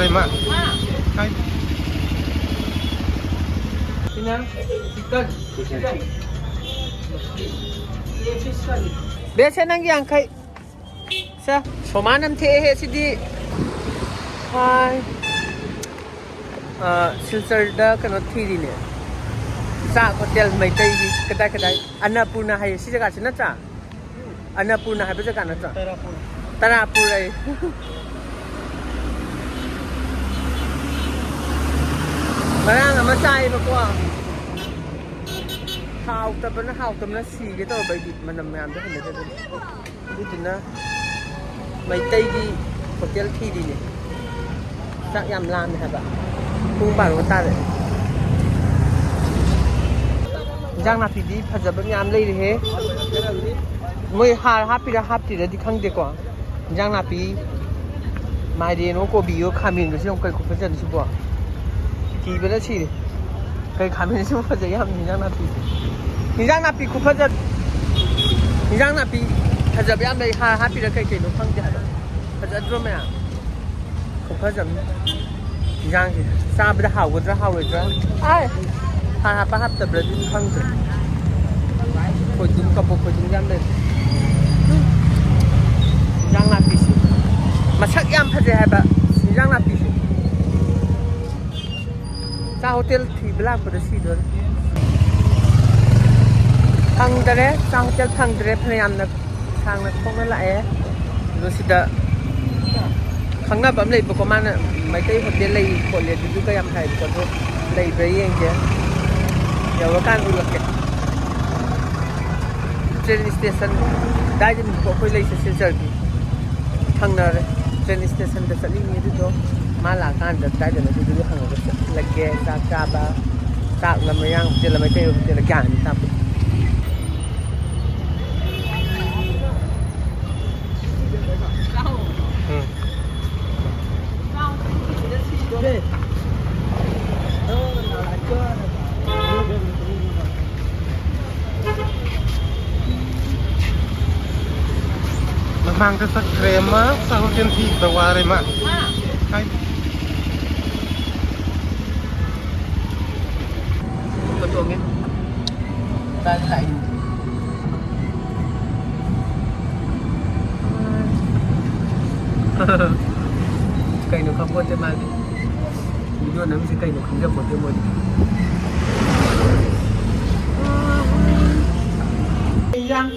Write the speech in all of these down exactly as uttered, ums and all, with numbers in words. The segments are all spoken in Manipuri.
ꯏꯃꯥ꯫ ꯍꯥ? ꯀꯥꯏ? ꯁꯤꯅ ꯆꯤꯛꯀꯟ꯫ ꯆꯤꯛꯀꯟ꯫ ꯕꯦꯁꯦ, ꯅꯪꯒꯤ ꯌꯥꯡꯈꯩ꯫ ꯁꯦ, ꯁꯣꯃꯥ ꯅꯝꯊꯦꯛꯑꯦꯍꯦ ꯁꯤꯗꯤ꯫ ꯍꯥꯏ꯫ ꯑ, ꯁꯤꯜꯆꯔꯗ ꯀꯩꯅꯣ ꯊꯤꯔꯤꯅꯦ꯫ ꯆꯥꯛ ꯍꯣꯇꯦꯜ ꯃꯩꯇꯩꯒꯤ ꯀꯗꯥꯏ ꯀꯗꯥꯏ? ꯑꯟꯅꯄꯨꯔꯅ ꯍꯥꯏꯌꯦ ꯁꯤ ꯖꯒꯥꯁꯤ ꯅꯠꯇ꯭ꯔꯥ? ꯑꯟꯅꯄꯨꯔꯅ ꯍꯥꯏꯕ ꯖꯒꯥ ꯅꯠꯇ꯭ꯔꯣ? ꯇꯔꯥꯄꯨꯔ꯫ ꯇꯔꯥꯄꯨꯔ ꯑꯩ꯫ ꯉꯔꯥꯡ ꯑꯃ ꯆꯥꯏꯌꯦꯕꯀꯣ꯫ ꯍꯥꯎꯇꯕꯅ, ꯍꯥꯎꯇꯕꯅ ꯁꯤꯒꯦ ꯇꯧꯔꯕ ꯑꯩꯗꯤ ꯃꯅꯝ ꯃꯌꯥꯝꯗꯣ ꯍꯩꯅꯗꯕꯒꯤ꯫ ꯑꯗꯨꯗꯨꯅ ꯃꯩꯇꯩꯒꯤ ꯍꯣꯇꯦꯜ ꯊꯤꯔꯤꯅꯦ꯫ ꯆꯥꯛ ꯌꯥꯝ ꯂꯥꯝꯃꯦ ꯍꯥꯏꯕ꯫ ꯄꯨꯡ ꯕꯥꯔꯣ ꯇꯥꯔꯦ꯫ ꯏꯟꯖꯥꯡ ꯅꯥꯄꯤꯗꯤ ꯐꯖꯕ ꯃꯌꯥꯝ ꯂꯩꯔꯦꯍꯦ꯫ ꯃꯣꯏ ꯍꯥꯔ ꯍꯥꯞꯄꯤꯔꯥ ꯍꯥꯞꯇ꯭ꯔꯤꯔꯗꯤ ꯈꯪꯗꯦꯀꯣ꯫ ꯏꯟꯖꯥꯡ ꯅꯥꯄꯤ, ꯃꯥꯏꯔꯦꯟꯑꯣ, ꯀꯣꯕꯤꯑꯣ, ꯈꯥꯃꯦꯟꯒꯁꯨ ꯌꯥꯝ ꯀꯩ ꯈꯨꯐꯖꯅ ꯁꯤꯕꯣ꯫ ꯊꯤꯕꯅ ꯁꯤꯔꯦ꯫ ꯀꯩ ꯈꯥꯃꯦꯟꯁꯤꯕꯨ ꯐꯖꯩ ꯌꯥꯝ ꯏꯟꯖꯥꯡ ꯅꯥꯄꯤ꯫ ꯏꯟꯖꯥꯡ ꯅꯥꯄꯤ ꯈꯨꯐꯖ-, ꯏꯟꯖꯥꯡ ꯅꯥꯄꯤ ꯐꯖꯕ ꯌꯥꯝ ꯂꯩ꯫ ꯍꯥꯔ ꯍꯥꯞꯄꯤꯔꯥ ꯀꯩ ꯀꯩꯅꯣ ꯈꯪꯗꯦ ꯍꯥꯏꯕ꯫ ꯐꯖꯗ꯭ꯔꯣ ꯃꯌꯥꯝ? ꯈꯨꯐꯖ ꯑꯃ꯫ ꯏꯟꯖꯥꯡꯁꯦ ꯆꯥꯕꯗ ꯍꯥꯎꯒꯗ꯭ꯔꯥ ꯍꯥꯎꯔꯣꯏꯗ꯭ꯔꯥ? ꯑꯥꯏ! ꯍꯥꯔ ꯍꯥꯞꯄ ꯍꯥꯞꯇꯕ꯭ꯔꯗꯤ ꯈꯪꯗ꯭ꯔꯦ꯫ ꯈꯣꯏꯗꯨꯝ, ꯀꯕꯣꯛ ꯈꯣꯏꯗꯨꯝ ꯌꯥꯝ ꯂꯩ꯫ ꯏꯟꯖꯥꯡ ꯅꯥꯄꯤꯁꯦ ꯃꯁꯛ ꯌꯥꯝ ꯐꯖꯩ ꯍꯥꯏꯕ ꯏꯟꯖꯥꯡ ꯅꯥꯄꯤꯁꯦ꯫ ꯆꯥꯛ ꯍꯣꯇꯦꯜ ꯊꯤꯕ ꯂꯥꯛꯄꯗ ꯁꯤꯗꯣꯔꯦ꯫ ꯐꯪꯗꯔꯦ, ꯆꯥꯛ ꯍꯣꯇꯦꯜ ꯐꯪꯗ꯭ꯔꯦ꯫ ꯐꯅꯌꯥꯝꯅ ꯁꯥꯡꯅ ꯈꯣꯡꯅ ꯂꯥꯛꯑꯦ꯫ ꯑꯗꯣ ꯁꯤꯗ ꯈꯪꯅꯕ ꯑꯃ ꯂꯩꯕꯀꯣ, ꯃꯥꯅ ꯃꯩꯇꯩ ꯍꯣꯇꯦꯜ ꯂꯩ ꯈꯣꯠꯂꯦ ꯑꯗꯨꯗꯨꯒ ꯌꯥꯝ ꯍꯥꯏꯕꯀꯣ꯫ ꯑꯗꯣ ꯂꯩꯕ꯭ꯔꯥ ꯌꯦꯡꯒꯦ꯫ ꯌꯧꯔꯀꯥꯟꯗ ꯎꯠꯂꯛꯀꯦ꯫ ꯇ꯭ꯔꯦꯟ ꯏꯁꯇꯦꯁꯟ ꯑꯗꯥꯏꯗꯅꯤꯀꯣ ꯑꯩꯈꯣꯏ ꯂꯩꯁꯦ, ꯁꯤꯜꯆꯔꯒꯤ ꯊꯪꯅꯔꯦ꯫ ꯇ꯭ꯔꯦꯟ ꯏꯁꯇꯦꯁꯟꯗ ꯆꯠꯂꯤꯅꯤ ꯑꯗꯨꯗꯣ꯫ ꯃꯥ ꯂꯥꯛꯑꯀꯥꯟꯗ ꯑꯗꯥꯏꯗꯅꯦ ꯑꯗꯨꯗꯨꯒꯤ ꯍꯪꯉꯒ ꯆꯠꯂꯒꯦ꯫ ꯆꯥꯛ ꯆꯥꯕ, ꯆꯥꯛꯂ ꯃꯌꯥꯡ ꯍꯣꯇꯦꯜꯂ ꯃꯩꯇꯩ ꯍꯣꯇꯦꯜꯂ ꯒ꯭ꯌꯥꯟ ꯑꯃ ꯇꯥꯗꯦ꯫ ꯎꯝ꯫ ꯃꯃꯥꯡꯗ ꯆꯠꯈ꯭ꯔꯦ ꯑꯃ, ꯆꯥꯛ ꯍꯣꯇꯦꯜ ꯊꯤꯕꯗ ꯋꯥꯔꯦ ꯃꯥ꯫ ꯍꯥ? ꯀꯥꯏ? ꯀꯥꯏꯗ ꯂꯥꯛꯏꯅꯣ? ꯀꯩꯅꯣ ꯈꯪꯄꯣꯠꯇꯦ ꯃꯥꯗꯤ꯫ ꯚꯤꯗꯤꯑꯣ ꯅꯝꯃꯤꯁꯦ ꯀꯩꯅꯣ ꯈꯪꯖꯄꯣꯠꯇꯦ ꯃꯣꯏꯗꯤ꯫ ꯏꯟꯖꯥꯡ,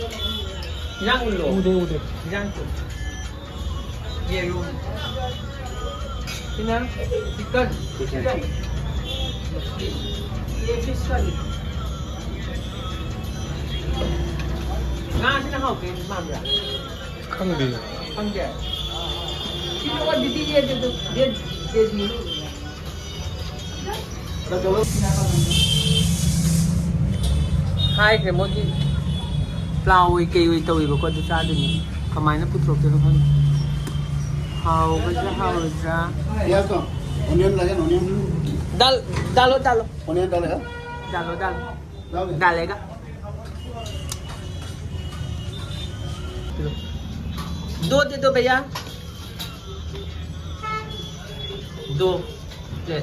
ꯏꯟꯖꯥꯡ ꯎꯜꯂꯣ꯫ ꯎꯗꯦ, ꯎꯗꯦ꯫ ꯏꯟꯖꯥꯡ ꯎꯜꯂꯣ꯫ ꯌꯦꯔꯨꯝ꯫ ꯁꯤꯅ chicken꯫ Chicken꯫ ꯁꯤ fish curry꯫ ꯉꯥꯁꯤꯅ ꯍꯥꯎꯒꯦ ꯃꯥꯟꯕ꯭ꯔꯥ? ꯈꯪꯗꯦ꯫ ꯈꯪꯗꯦ? ꯁꯤꯗꯤ ꯑꯣ ꯑꯗꯨꯗꯤ ꯌꯦꯟꯗꯨ, ꯌꯦꯟ, ꯌꯦꯟ꯫ ꯍꯥꯏꯈ꯭ꯔꯦ ꯃꯣꯏꯒꯤ ꯄ꯭ꯂꯥꯎ ꯑꯣꯏ ꯀꯩ ꯑꯣꯏ ꯇꯧꯋꯦꯕꯀꯣ, ꯑꯗꯨ ꯆꯥꯗꯣꯏꯅꯤ꯫ ꯀꯃꯥꯏꯅ ꯄꯨꯊꯣꯛꯇꯣꯏꯅꯣ ꯈꯪꯗꯦ꯫ ꯍꯥꯎꯒꯗ꯭ꯔꯥ ꯍꯥꯎꯔꯣꯏꯗ꯭ꯔꯥ? प्याज तो, onion लगे ना, onion। डाल, डालो, डालो। Onion डालेगा? डालो, डालो। डाल दे। डालेगा। दो दे दो भैया। दो। ले।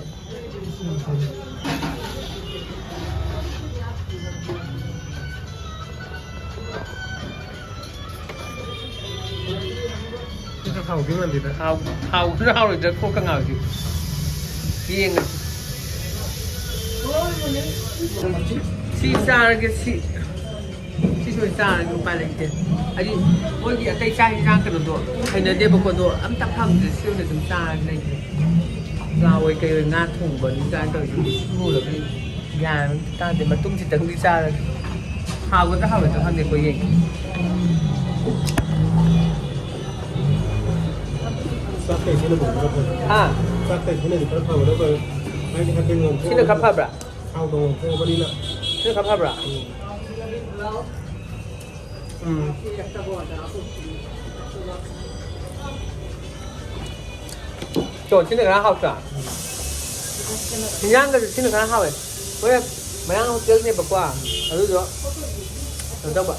ꯁꯤꯁꯨ ꯍꯥꯎꯗꯤ ꯃꯥꯟꯗꯦꯗ꯫ ꯍꯥꯎ-, ꯍꯥꯎꯒꯗ꯭ꯔꯥ ꯍꯥꯎꯔꯣꯏꯗ꯭ꯔꯥ ꯀꯣꯛꯀ ꯉꯥꯎꯔꯤ꯫ ꯌꯦꯡꯉꯁꯤ꯫ ꯁꯤ ꯆꯥꯔꯒꯦ, ꯁꯤ꯫ ꯁꯤꯁꯨ ꯑꯣꯏꯅ ꯆꯥꯔꯒꯦ, ꯎꯄꯥꯏ ꯂꯩꯇꯦ꯫ ꯍꯥꯏꯗꯤ ꯃꯣꯏꯒꯤ ꯑꯇꯩ ꯆꯥꯛ ꯍꯦꯟꯖꯥꯡ ꯀꯩꯅꯣꯗꯣ ꯍꯩꯅꯗꯦꯕꯀꯣ, ꯑꯗꯣ ꯑꯝꯇ ꯐꯪꯗ꯭ꯔꯦ, ꯁꯤ ꯑꯣꯏꯅ ꯑꯗꯨꯝ ꯆꯥꯔꯒ ꯂꯩꯇꯦ꯫ ꯉꯥ ꯑꯣꯏ ꯀꯩ ꯑꯣꯏ ꯉꯥ ꯊꯣꯡꯕ ꯑꯗꯨꯝ ꯆꯥꯔ ꯇꯧꯔꯤꯁꯦ, ꯁꯤ ꯃꯨꯔꯕꯅꯤ꯫ ꯒ꯭ꯌꯥꯟ ꯑꯃ ꯇꯥꯗꯦ꯫ ꯃꯇꯨꯝꯁꯤꯇꯪꯗꯤ ꯆꯥꯔꯒꯦ꯫ ꯍꯥꯎꯒꯗ꯭ꯔꯥ ꯍꯥꯎꯔꯣꯏꯗ꯭ꯔꯥ ꯈꯪꯗꯦꯀꯣ, ꯌꯦꯡꯒꯦ꯫ ꯆꯥꯛꯀ ꯏꯁꯤꯡꯅꯕꯨ ꯈꯔ ꯐꯩ꯫ ꯍꯥ? ꯆꯥꯛꯀ ꯏꯁꯤꯡꯅꯗꯤ ꯈꯔ ꯐꯒꯗꯕ ꯐꯩ꯫ ꯍꯥꯏꯗꯤ ꯍꯥꯏꯐꯦꯠ ꯉꯧꯊꯣꯛꯑꯒ ꯁꯤꯅ ꯈꯔ ꯐꯕ꯭ꯔꯥ? ꯊꯥꯎꯗ ꯉꯧꯊꯣꯛꯑꯕꯅꯤꯅ꯫ ꯁꯤꯅ ꯈꯔ ꯐꯕ꯭ꯔꯥ? ꯎꯝ꯫ ꯎꯝ꯫ ꯆꯣ, ꯁꯤꯅ ꯈꯔ ꯍꯥꯎꯇ꯭ꯔꯥ? ꯍꯤꯟꯖꯥꯡꯒꯁꯨ ꯁꯤꯅ ꯈꯔ ꯍꯥꯎꯋꯦ꯫ ꯍꯣꯏ, ꯃꯌꯥꯡ ꯍꯣꯇꯦꯜꯅꯦꯕꯀꯣ, ꯑꯗꯨꯗꯣ ꯀꯩꯅꯣ ꯇꯧꯕ꯫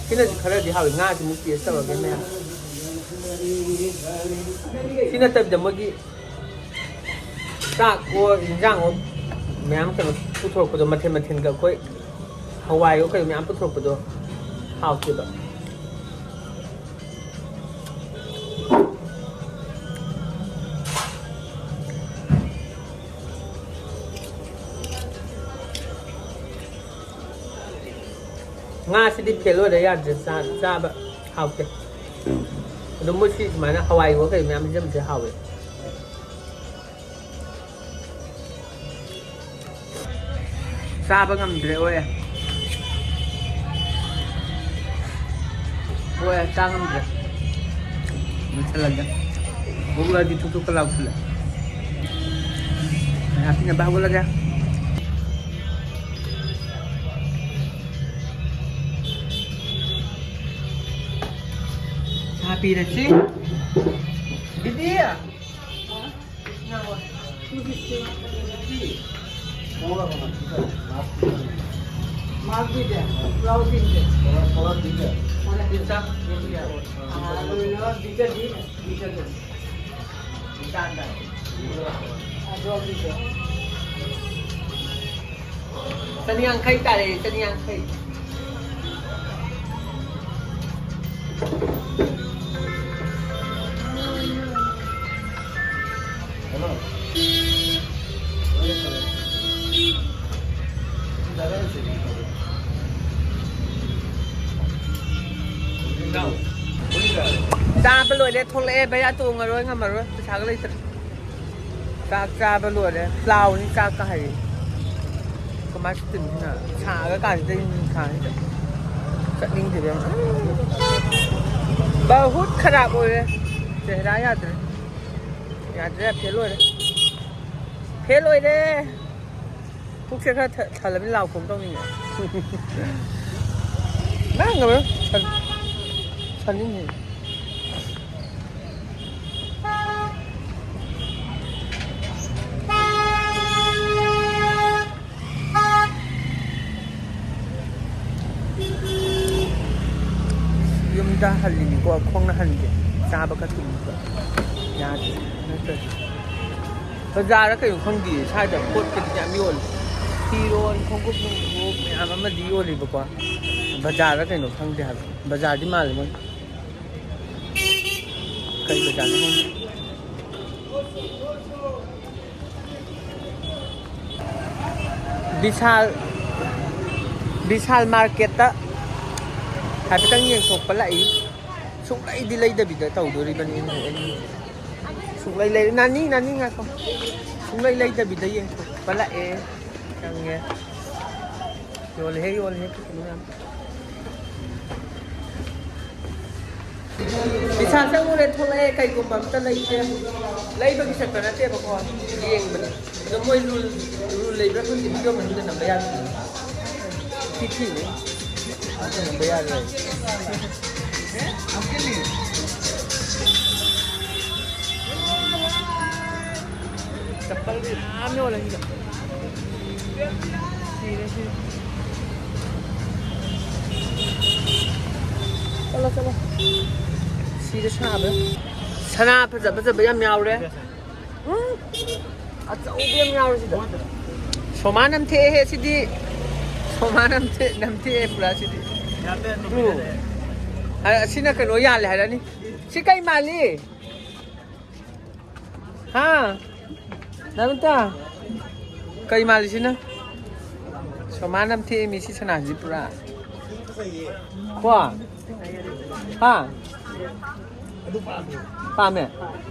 ꯁꯤꯅꯗꯤ ꯈꯔꯗꯤ ꯍꯥꯎꯋꯦ꯫ ꯉꯥꯁꯤꯃꯨꯛ ꯇꯦꯁ ꯇꯧꯔꯒꯦ ꯃꯌꯥꯝ꯫ ꯁꯤ ꯅꯠꯇꯕꯤꯗ ꯃꯣꯏꯒꯤ ꯆꯥꯛꯑꯣ, ꯍꯤꯟꯖꯥꯡꯑꯣ, ꯃꯌꯥꯝ ꯀꯩꯅꯣ ꯄꯨꯊꯣꯔꯛꯄꯗꯣ, ꯃꯊꯦꯜ ꯃꯊꯦꯜꯒ ꯑꯩꯈꯣꯏ ꯍꯋꯥꯏꯔꯣ ꯀꯩꯔꯣ ꯃꯌꯥꯝ ꯄꯨꯊꯣꯔꯛꯄꯗꯣ ꯍꯥꯎꯇꯦꯕ꯫ ꯉꯥꯁꯤꯗꯤ ꯐꯦꯜ ꯑꯣꯏꯔꯦ, ꯌꯥꯗ꯭ꯔꯦ, ꯆꯥ-, ꯆꯥꯕ ꯍꯥꯎꯇꯦ꯫ ꯑꯗꯣ ꯃꯣꯏꯁꯤ ꯁꯨꯃꯥꯏꯅ ꯍꯋꯥꯏꯒꯨꯝꯕ ꯀꯩ ꯃꯌꯥꯝ ꯄꯤꯖꯕꯁꯦ ꯍꯥꯎꯋꯦ꯫ ꯆꯥꯕ ꯉꯝꯗ꯭ꯔꯦ, ꯑꯣꯏ꯫ ꯑꯣꯏ, ꯆꯥ ꯉꯝꯗ꯭ꯔꯦ꯫ ꯂꯣꯏꯁꯜꯂꯒꯦ꯫ ꯒꯨꯒꯂꯗꯤ ꯊꯨꯛ ꯊꯨꯛꯀ ꯂꯥꯎꯁꯜꯂꯦ꯫ ꯃꯌꯥꯝ ꯄꯤꯅꯕ ꯍꯧꯒꯠꯂꯒꯦ꯫ ꯆꯥ ꯄꯤꯔꯁꯤ꯫ ꯕꯤꯕꯤ! ꯆꯅꯤꯌꯥꯡꯈꯩ ꯇꯥꯔꯦ, ꯆꯅꯤꯌꯥꯡꯈꯩ꯫ ꯆꯥꯕ ꯂꯣꯏꯔꯦ, ꯊꯣꯛꯂꯛꯑꯦ꯫ ꯚꯩꯌꯥ ꯇꯣꯡꯉꯔꯣꯏ, ꯉꯝꯃꯔꯣꯏ, ꯄꯩꯁꯥꯒ ꯂꯩꯇ꯭ꯔꯦ꯫ ꯆꯥꯛ ꯆꯥꯕ ꯂꯣꯏꯔꯦ꯫ ꯄ꯭ꯂꯥꯎꯅꯤ ꯆꯥꯛꯀ ꯍꯥꯏꯌꯦ꯫ ꯀꯃꯥꯏ ꯆꯠꯇꯣꯏꯅꯣ ꯁꯤꯅ? ꯁꯥꯔ ꯀꯥꯟꯁꯤꯗ ꯅꯨꯡꯁꯥꯁꯤꯗ꯫ ꯆꯠꯅꯤꯡꯗꯦꯕ ꯌꯥꯝ꯫ ꯕꯍꯨꯠ ꯈꯔꯥꯕ ꯑꯣꯏꯔꯦ꯫ ꯆꯦꯍꯔꯥ ꯌꯥꯗ꯭ꯔꯦ꯫ ꯌꯥꯗ꯭ꯔꯦ, ꯐꯦꯜ ꯑꯣꯏꯔꯦ꯫ ꯐꯦꯜ ꯑꯣꯏꯔꯦ꯫ ꯄꯨꯛꯁꯦ ꯈꯔ ꯊ-, ꯊꯜꯂꯕꯅꯤ ꯂꯥꯎ ꯈꯣꯡ ꯇꯧꯅꯤꯡꯉꯦ꯫ ꯅꯪ ꯉꯝꯃꯔꯣꯏ꯫ ꯁꯟ-, ꯁꯟꯅꯤꯡꯉꯦ꯫ ꯌꯨꯝꯗ ꯍꯜꯂꯤꯅꯤꯀꯣ, ꯈꯣꯡꯅ ꯍꯟꯒꯦ꯫ ꯆꯥꯕꯒ ꯇꯨꯝꯕꯒ ꯌꯥꯗꯦ ꯅꯠꯇ꯭ꯔꯗꯤ꯫ ꯕꯖꯥꯔꯗ ꯀꯩꯅꯣ ꯈꯪꯗꯦ, ꯁ꯭ꯋꯥꯏꯗ ꯄꯣꯠꯀꯗꯤ ꯌꯥꯝ ꯌꯣꯜꯂꯤ꯫ ꯐꯤꯔꯣꯟ, ꯈꯣꯡꯎꯞ, ꯅꯨꯡꯎꯞ ꯃꯌꯥꯝ ꯑꯃꯗꯤ ꯌꯣꯜꯂꯤꯕꯀꯣ꯫ ꯕꯖꯥꯔꯗ ꯀꯩꯅꯣ ꯈꯪꯗꯦ ꯍꯥꯏꯕ꯫ ꯕꯖꯥꯔꯗꯤ ꯃꯥꯜꯂꯦ ꯃꯣꯏ꯫ ꯀꯩ ꯕꯖꯥꯔꯅꯣ ꯈꯪꯗꯦ꯫ ꯕꯤꯁꯥꯜ, ꯕꯤꯁꯥꯜ ꯃꯥꯔꯀꯦꯠꯇ ꯍꯥꯏꯐꯦꯠꯇꯪ ꯌꯦꯡꯊꯣꯛꯄ ꯂꯥꯛꯏ꯫ ꯁꯨꯡꯂꯩꯗꯤ ꯂꯩꯗꯕꯤꯗ ꯇꯧꯗꯣꯔꯤꯕꯅꯤ꯫ ꯁꯨꯡꯂꯩ ꯂꯩ-, ꯅꯥꯅꯤ, ꯅꯥꯅꯤ ꯉꯥꯏꯈꯣ꯫ ꯁꯨꯡꯂꯩ ꯂꯩꯗꯕꯤꯗ ꯌꯦꯡꯊꯣꯛꯄ ꯂꯥꯛꯑꯦ꯫ ꯆꯪꯉꯦ꯫ ꯌꯣꯜꯂꯦꯍꯦ, ꯌꯣꯜꯂꯦꯍꯦ, ꯀꯩꯅꯣ ꯌꯥꯝ꯫ ꯄꯩꯁꯥ ꯆꯪꯉꯨꯔꯦ, ꯊꯣꯛꯂꯛꯑꯦ, ꯀꯩꯒꯨꯝꯕ ꯑꯝꯇ ꯂꯩꯇꯦ꯫ ꯂꯩꯕꯒꯤ ꯆꯠꯄ ꯅꯠꯇꯦꯕꯀꯣ, ꯌꯦꯡꯕꯅꯦ꯫ ꯑꯗꯣ ꯃꯣꯏ ꯔꯨꯜ, ꯔꯨꯜ ꯂꯩꯕ꯭ꯔꯥ ꯈꯪꯗꯦ, ꯚꯤꯗꯤꯑꯣ ꯃꯅꯨꯡꯗ ꯅꯝꯕ ꯌꯥꯗꯦ꯫ ꯊꯤ ꯊꯤꯅꯤ꯫ ꯑꯗꯨ ꯅꯝꯕ ꯌꯥꯔꯣꯏ꯫ ꯆꯄꯜꯗꯤ ꯃꯌꯥꯝ ꯌꯣꯜꯂꯦ ꯁꯤꯗ꯫ ꯁꯤꯔꯦ, ꯁꯤꯔꯦ꯫ ꯆꯠꯂꯣ, ꯆꯠꯂꯣ꯫ ꯁꯤꯔꯦ ꯁꯥꯕ꯫ ꯁꯅꯥ ꯐꯖ ꯐꯖꯕ ꯌꯥꯝ ꯌꯥꯎꯔꯦ꯫ ꯎꯝ꯫ ꯑꯆꯧꯕ ꯌꯥꯝ ꯌꯥꯎꯔꯦ ꯁꯤꯗ꯫ ꯁꯣꯃꯥ ꯅꯝꯊꯦꯛꯑꯦꯍꯦ ꯁꯤꯗꯤ꯫ ꯁꯣꯃꯥ ꯅꯝꯊꯦꯛ-, ꯅꯝꯊꯦꯛꯑꯦ ꯄꯨꯔꯥ ꯁꯤꯗꯤ꯫ ꯇꯨ꯫ ꯑ-, ꯑꯁꯤꯅ ꯀꯩꯅꯣ ꯌꯥꯜꯂꯦ ꯍꯥꯏꯔꯅꯤ꯫ ꯁꯤ ꯀꯩ ꯃꯥꯜꯂꯤ? ꯍꯥ? ꯅꯃꯤꯇꯥ? ꯀꯩ ꯃꯥꯜꯂꯤ ꯁꯤꯅ? ꯁꯣꯃꯥ ꯅꯝꯊꯦꯛꯑꯦ ꯃꯤ ꯁꯤ ꯁꯅꯥꯁꯤꯗꯤ ꯄꯨꯔꯥ꯫ ꯀꯣ? ꯍꯥ? ꯄꯥꯝꯃꯦ?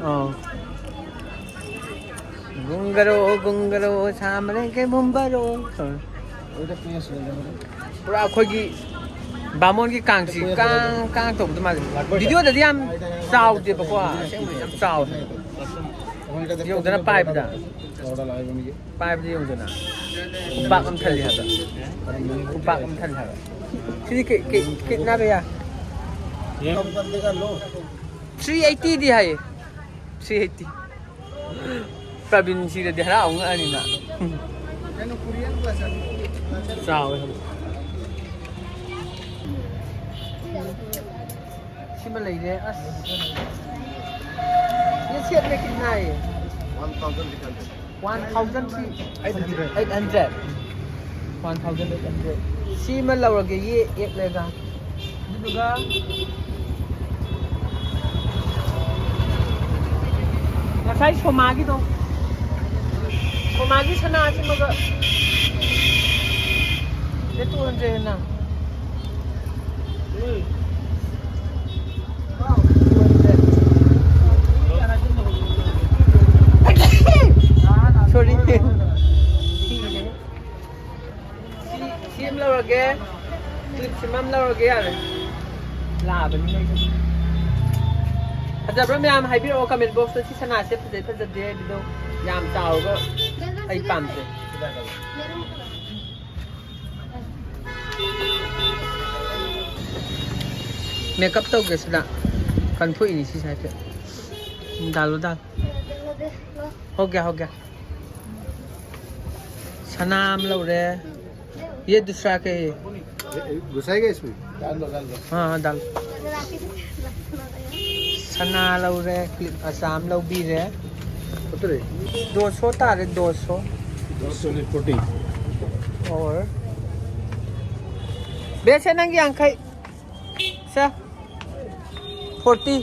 ꯑꯣ꯫ ꯒꯨꯡꯒꯔꯣ, ꯒꯨꯡꯒꯔꯣ, ꯁꯥꯃꯔꯦ ꯀꯦ ꯕꯨꯝꯕꯔꯣ꯫ ꯄꯨꯔꯥ ꯑꯩꯈꯣꯏꯒꯤ ꯕꯥꯃꯣꯟꯒꯤ ꯀꯥꯡꯁꯤ ꯀꯥꯡ, ꯀꯥꯡ ꯇꯧꯕꯗꯣ ꯃꯥꯜꯂꯦ꯫ ꯚꯤꯗꯤꯑꯣꯗꯗꯤ ꯌꯥꯝ ꯆꯥꯎꯗꯦꯕꯀꯣ, ꯑꯁꯦꯡꯕꯗꯤ ꯌꯥꯝ ꯆꯥꯎꯋꯦ꯫ ꯌꯧꯗꯅ ꯄꯥꯏꯕꯗ꯫ ꯄꯥꯏꯕꯗꯤ ꯌꯦꯡꯉꯨꯗꯅ꯫ ꯈꯨꯄꯥꯛ ꯑꯃ ꯊꯜꯂꯤ ꯍꯥꯏꯕ꯫ ꯈꯨꯄꯥꯛ ꯑꯃ ꯊꯜꯂꯤ ꯍꯥꯏꯕ꯫ ꯁꯤꯗꯤ ꯀꯤ-, ꯀꯤ-, ꯀꯤꯠꯅꯥꯕ ꯌꯥ꯫ ꯊ꯭ꯔꯤ ꯑꯩꯠꯇꯤꯗꯤ ꯍꯥꯏꯌꯦ꯫ Three eighty. ꯄ꯭ꯔꯕꯤꯟ ꯁꯤꯔꯗꯤ ꯍꯔꯥꯎ ꯉꯛꯑꯅꯤ ꯃꯥ꯫ ꯆꯥꯎꯋꯦ ꯍꯥꯏꯕ꯫ ꯁꯤꯃ ꯂꯩꯔꯦ꯫ ꯑꯁ꯫ ꯁꯤ ꯁꯦꯠꯂꯦ ꯀꯤꯠꯅꯥꯏ꯫ One thousand three hundred. Eight hundred. One thousand eight hundred. ꯁꯤꯃ ꯂꯧꯔꯒꯦ, ꯌꯦ ꯑꯦꯛ ꯂꯩꯒ꯫ ꯑꯗꯨꯗꯨꯒ ꯉꯁꯥꯏ ꯁꯣꯃꯥꯒꯤꯗꯣ, ꯁꯣꯃꯥꯒꯤ ꯁꯅꯥꯁꯤꯃꯒ ꯁꯤꯗ ꯇꯨ ꯍꯟꯗ꯭ꯔꯦꯗ ꯍꯦꯟꯅ꯫ ꯁꯣꯔꯤ꯫ ꯁꯤ, ꯁꯤ ꯑꯃ ꯂꯧꯔꯒꯦ꯫ ꯀ꯭ꯂꯤꯞꯁꯤꯃ ꯑꯃ ꯂꯧꯔꯒꯦ, ꯌꯥꯔꯦ꯫ ꯂꯥꯛꯑꯕꯅꯤꯅ ꯑꯩꯁꯨ꯫ ꯐꯖꯕ꯭ꯔꯥ ꯃꯌꯥꯝ ꯍꯥꯏꯕꯤꯔꯛꯑꯣ comment boxꯇ꯫ ꯁꯤ ꯁꯅꯥꯁꯦ ꯐꯖꯩ ꯐꯖꯗꯦ ꯍꯥꯏꯕꯗꯣ ꯌꯥꯝ ꯆꯥꯎꯔꯒ ꯑꯩ ꯄꯥꯝꯖꯩ꯫ Makeup ꯇꯧꯒꯦ ꯁꯤꯗ꯫ ꯀꯟꯊꯣꯛꯏꯅꯤ ꯁꯤꯁꯦ ꯍꯥꯏꯐꯦꯠ꯫ ꯗꯥꯜꯂꯣ, ꯗꯥꯜ꯫ ꯍꯧꯒꯦ, ꯍꯧꯒꯦ꯫ ꯁꯅꯥ ꯑꯃ ꯂꯧꯔꯦ꯫ ये दूसरा के है। घुसाएगा इसमें? डाल दो, डाल दो। हाँ, हाँ, डाल। ꯁꯅꯥ ꯂꯧꯔꯦ, ꯀ꯭ꯂꯤꯞ ꯃꯆꯥ ꯑꯃ ꯂꯧꯕꯤꯔꯦ꯫ ꯀꯠꯇꯔꯦ? ꯗꯣꯁꯣ ꯇꯥꯔꯦ, ꯗꯣꯁꯣ꯫ ꯗꯣꯁꯣ ꯐꯣꯔꯇꯤ꯫ ꯑꯣꯔ ꯕꯦꯁꯦ ꯅꯪꯒꯤ ꯌꯥꯡꯈꯩ꯫ ꯁꯦ꯫ ꯐꯣꯔꯇꯤ꯫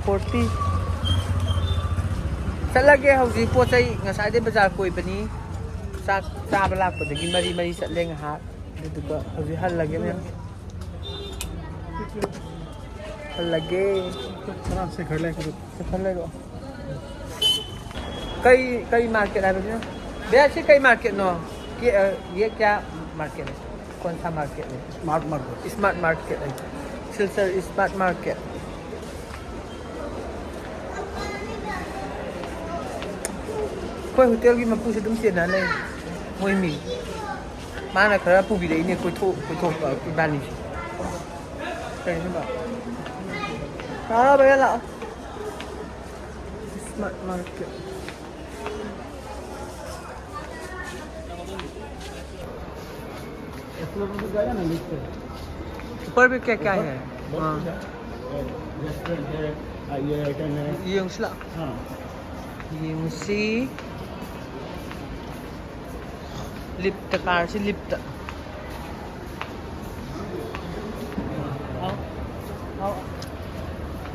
ꯐꯣꯔꯇꯤ꯫ ꯆꯠꯂꯒꯦ ꯍꯧꯖꯤꯛ꯫ ꯄꯣꯠ ꯆꯩ ꯉꯁꯥꯏꯗꯩ ꯕꯖꯥꯔ ꯀꯣꯏꯕꯅꯤ꯫ ꯆꯥꯛ ꯆꯥꯕ ꯂꯥꯛꯄꯗꯒꯤ ꯃꯔꯤ ꯃꯔꯤ ꯆꯠꯂꯦ ꯉꯥꯏꯍꯥꯛ꯫ ꯑꯗꯨꯗꯨꯒ ꯍꯧꯖꯤꯛ ꯍꯜꯂꯒꯦ ꯃꯌꯥꯝ꯫ ꯍꯜꯂꯒꯦ꯫ ꯈꯔ ꯂꯩꯔꯣ꯫ ꯀꯩ, ꯀꯩ market ꯍꯥꯏꯕꯅꯣ? ꯕꯦ, ꯁꯤ ꯀꯩ marketꯅꯣ? ꯀꯦ-, ꯑ, ये क्या market है? कौन सा market है? Smart market. Smart market है। Silchar smart market। ꯑꯩꯈꯣꯏ ꯍꯣꯇꯦꯜꯒꯤ ꯃꯄꯨꯁꯨ ꯑꯗꯨꯝ ꯆꯦꯟꯅ ꯂꯩ꯫ ꯃꯣꯏ ꯃꯤ꯫ ꯃꯥꯅ ꯈꯔ ꯄꯨꯕꯤꯔꯛꯏꯅꯦ ꯀꯣꯏꯊꯣꯛ-, ꯀꯣꯏꯊꯣꯛꯄ ꯏꯕꯥꯅꯤꯁꯦ꯫ ꯀꯩꯅꯣ ꯁꯤꯕꯣ? ꯂꯥꯛꯑꯣ ꯂꯥꯛꯑꯣ ꯚꯩꯌꯥ, ꯂꯥꯛꯑꯣ꯫ Smart market. ऊपर में क्या क्या है? हाँ। रेस्टोरेंट है, ये आइटम है। ये उछला। हाँ। ꯌꯦꯡꯉꯨꯁꯤ꯫ ꯂꯤꯞꯇ ꯀꯥꯔꯁꯤ, ꯂꯤꯞꯇ꯫ ꯂꯥꯎ, ꯂꯥꯎ꯫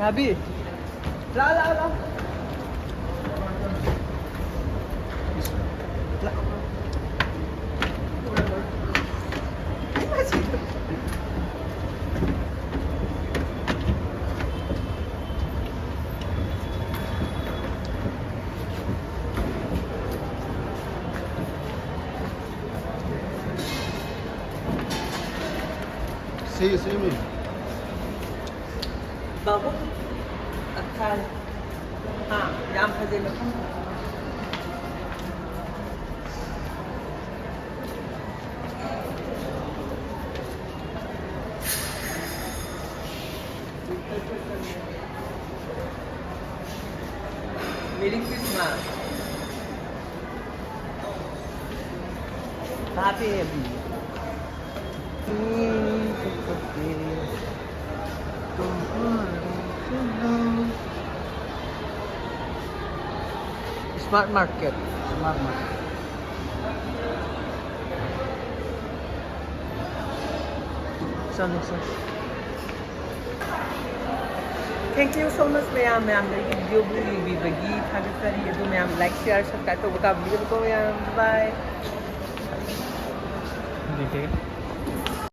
ꯔꯥꯕꯤ, ꯂꯥꯎ, ꯂꯥꯎ, ꯂꯥꯎ꯫ ꯂꯥꯎ꯫ ꯁꯤ, ꯁꯤ ꯃꯤ꯫ ꯕꯥꯕꯨ, ꯑꯊꯥꯏ꯫ ꯍꯥ, ꯌꯥꯝ ꯐꯖꯩ ꯃꯐꯝ꯫ Merry Christmas. Happy Happy. Smart Market. Smart Market. ꯆꯠꯂꯣ, ꯆꯠꯂꯣ꯫ Thank you so much, ꯃꯌꯥꯝ, ꯃꯌꯥꯝꯗꯒꯤ video ꯕꯨ ꯌꯦꯡꯕꯤꯕꯒꯤ ꯊꯥꯒꯠꯆꯔꯤ꯫ ꯑꯗꯨ ꯃꯌꯥꯝ like, share, subscribe ꯇꯧꯕ ꯀꯥꯎꯕꯤꯒꯅꯨꯀꯣ ꯃꯌꯥꯝ꯫ Bye꯫